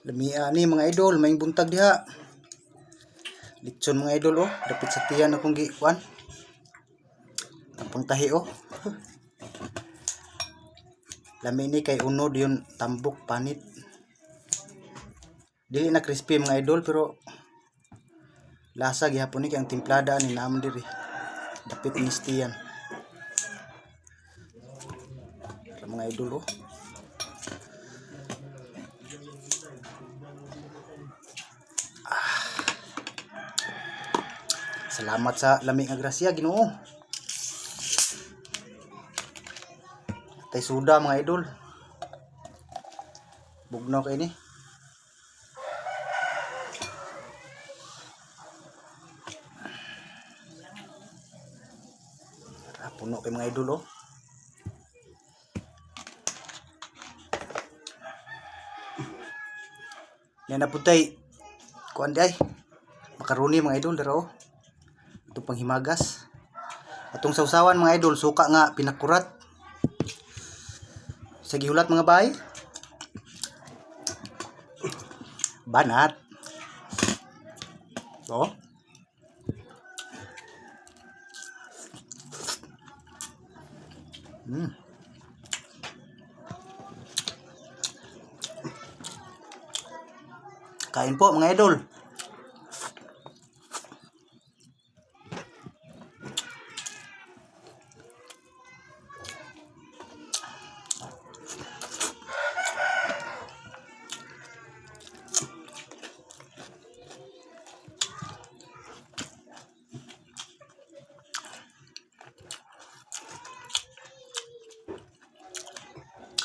Lamia ni, mga idol, may buntag diha. Litson, mga idol, oh, dapit sa tiyan akong gikuan. Ang pangtahi, oh. Lami ni kay unod yun tambok panit. Dili na crispy, mga idol, pero lasa gihapon ni kay ang timplada ni naman diri. Dapit ni sa tiyan. Mga idol, oh. Ah. Salamat sa lami nga grasya, Ginoo. Tay suda, mga idol. Bugnaw kay ni. Tara, puno kay, mga idol, oh. Yan na po tay. Kuan di ay. Makaroni, mga idol, dara, oh. Ito pang himagas. Atong sausawan, mga idol, suka nga pinakurat. Sa gihulat, mga bay. Banat. Oh. Kain po, mga idol.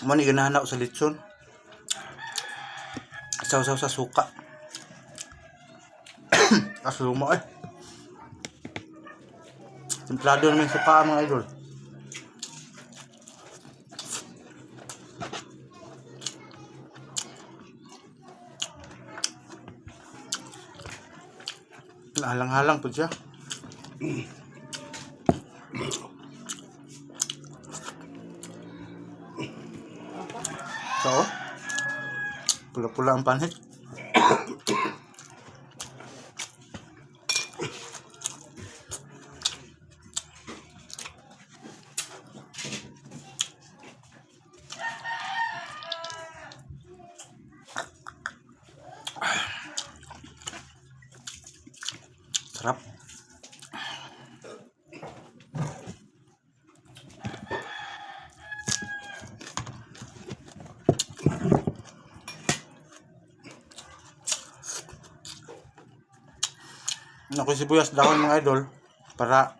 Mo ni ganahan ako sa litson. Saw-saw sa suka. Asumo eh. Templado naman yung suka, mga idol. Halang-halang po siya. So, pula-pula ang panit. Sarap. Naku, sibuyas dahon, mga idol, para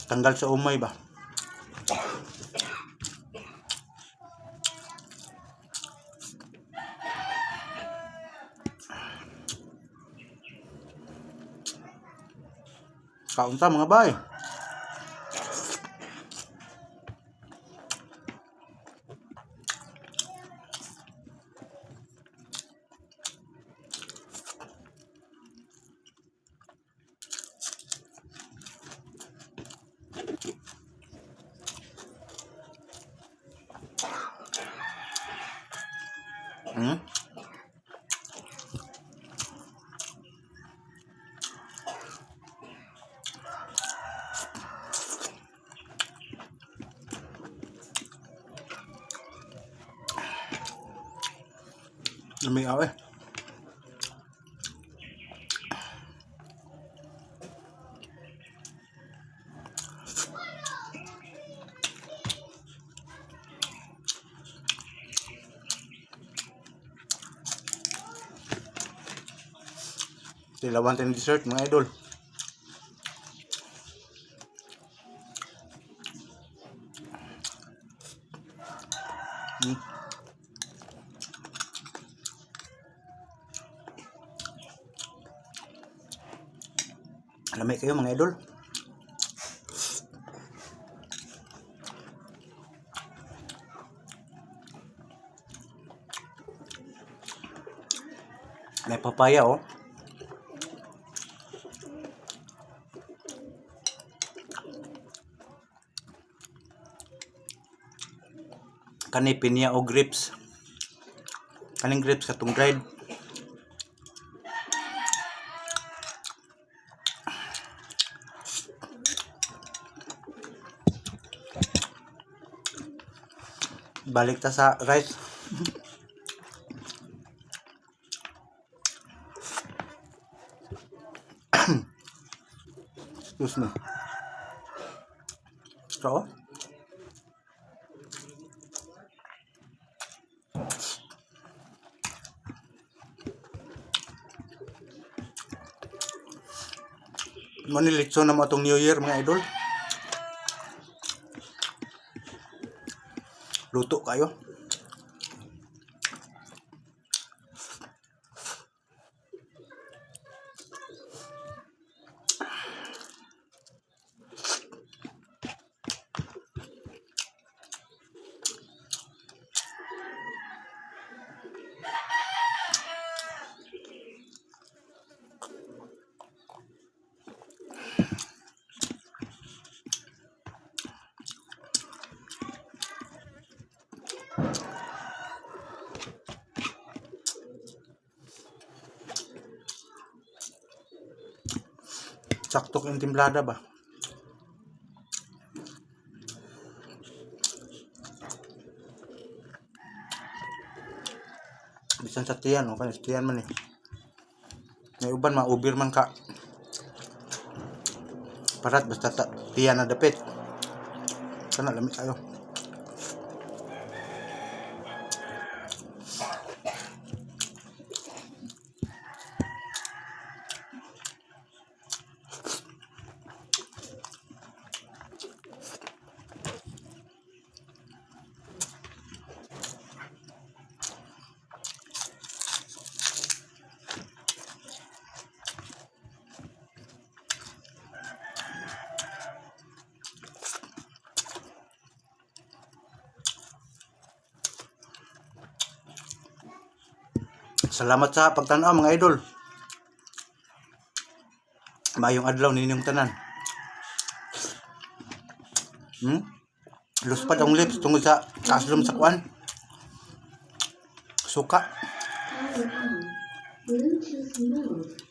tanggal sa umay ba. Kaon ta, mga bay. Lami eh. Tilawan tayong dessert, mga idol. Lami kayo, mga idol. May papaya, oh. Kani pinya o grapes. Kaning grapes katong dried. Balik ta sa rice. Excuse me. So, manilitso na mo atong New Year, mga idol. Luto kayo. Sakto yung timplada ba? Bisan sa tiyan, okay, sa tiyan man eh. May uban, maubir man ka. Parat, basta tiyan na dapit. Sana, lami kayo. Salamat sa pagtanaw, mga idol. Maayong adlaw ninyong tanan. Luspad ang lips tungod sa kaaslom sa kuan. Suka. Power on. Bluetooth mode.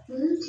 Bluetooth